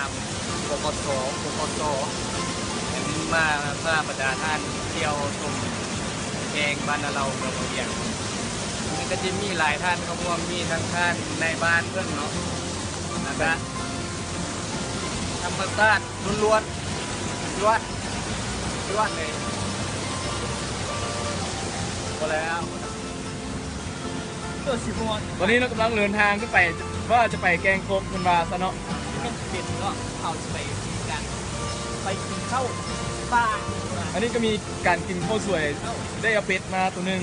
ປກສ ປກສ ເຫັນມາພາບັນດາທ່ານທ່ຽວຊົມແກງບ້ານນາເລົາເມືອງບໍ່ວຽງ. ມັນກໍຈະມີຫຼາຍທ່ານເຂົ້າຮ່ວມ, ມີທັງທ່ານນາຍບ້ານເພິ່ນເນາະ ແລ້ວກະທຳມະຊາດລ້ວນໆ ຍອດ ຍອດເລີຍ. ພໍແລ້ວ. ຕົວຊິຮອດ ຕອນນີ້ເຮົາກຳລັງເດີນທາງຂຶ້ນໄປ ວ່າຈະໄປແກ້ງກົກເພິ່ນວ່າຊະເນາະ. ແມ່ນຊິເປັນເນາະ ເຮົາຊິໄປກິນກັນ ໄປກິນເຂົ້າປ່າ. ອັນນີ້ກໍມີການກິນເຂົ້າສວຍ ໄດ້ເອົາເປັດມາຕົວໜຶ່ງ.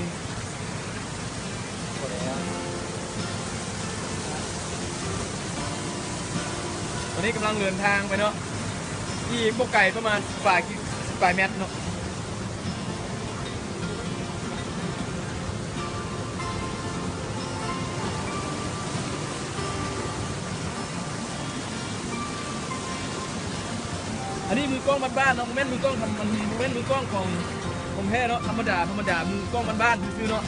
ພໍແລ້ວ. ຕອນນີ້ກຳລັງເດີນທາງໄປເນາະ ອີກບໍ່ໄກປະມານສິບປາຍ ສິບປາຍແມັດເນາະ. ອັນນີ້ມືກ້ອງບ້ານໆເນາະ ບໍ່ແມ່ນມືກ້ອງທຳ ມັນບໍ່ແມ່ນມືກ້ອງຂອງ ຂອງແທ້ເນາະ ທຳມະດາ ທຳມະດາ ມືກ້ອງບ້ານໆຊື່ໆເນາະ.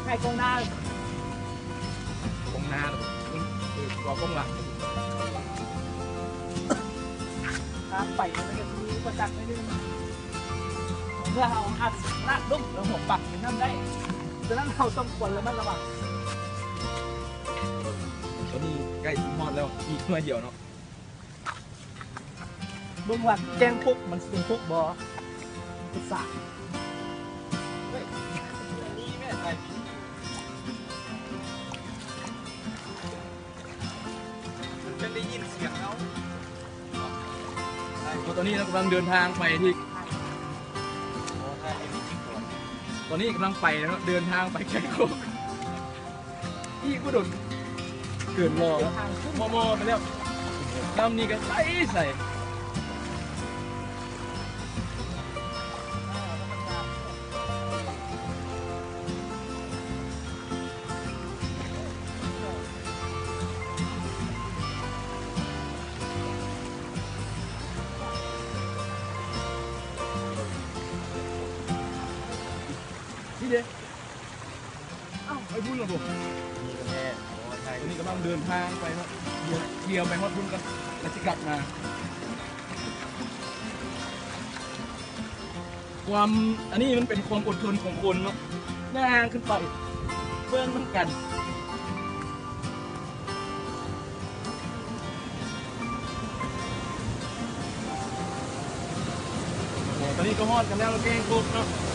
ໃຫ້ກ້ອງໜ້າ ກ້ອງໜ້າ ເອີ ວ່າກ້ອງຫຼັງ. ທາງໄປມັນກໍຊິມີອຸປະສັກໜ້ອຍໜຶ່ງ ເມື່ອເຮົາອາດລາກລົງແລ້ວຫົວປັກຢູ່ນັ້ນໄດ້, ສະນັ້ນເຮົາຕ້ອງຄວນລະມັດລະວັງ. ຕອນນີ້ໃກ້ຊິຮອດແລ້ວ ອີກໜ້ອຍດຽວເນາະ. ເບິ່ງວ່າແກ້ງຄົກມັນສູງຄົກບໍ່? ອຸດສາ. ເຮີ້ຍ ອັນນີ້ແມ່ນໄປ ມັນຈັ່ງໄດ້ຍິນສຽງເຮົາ. ຕອນນີ້ເຮົາກຳລັງເດີນທາງໄປທີ່ ອໍ ຖ້າຢູ່ນີ້ຈິກກ່ອນ ຕອນນີ້ກຳລັງໄປແລ້ວເນາະ ເດີນທາງໄປແກ້ງຄົກ. ອີກບໍ່ດົນ ເກີນລໍ ມໍ່ໆໄປແລ້ວ. ນ້ຳນີ້ກໍໃສໆ. ນີ້ເດ້. ອ້າວ ໄປພຸ້ນແລ້ວບໍ່? ນີ້ກໍແມ່ນ ໂອ້ ໃຊ່ ຕອນນີ້ກຳລັງເດີນທາງໄປເນາະ ດຽວ ດຽວໄປຮອດພຸ້ນກ່ອນ ແລ້ວຊິກັບມາ. ຄວາມ ອັນນີ້ມັນເປັນຄວາມອົດທົນຂອງຄົນເນາະ ຍ່າງຂຶ້ນໄປ ເບິ່ງນຳກັນ. ຕອນນີ້ກໍຮອດກັນແລ້ວ ແກ້ງກົກເນາະ.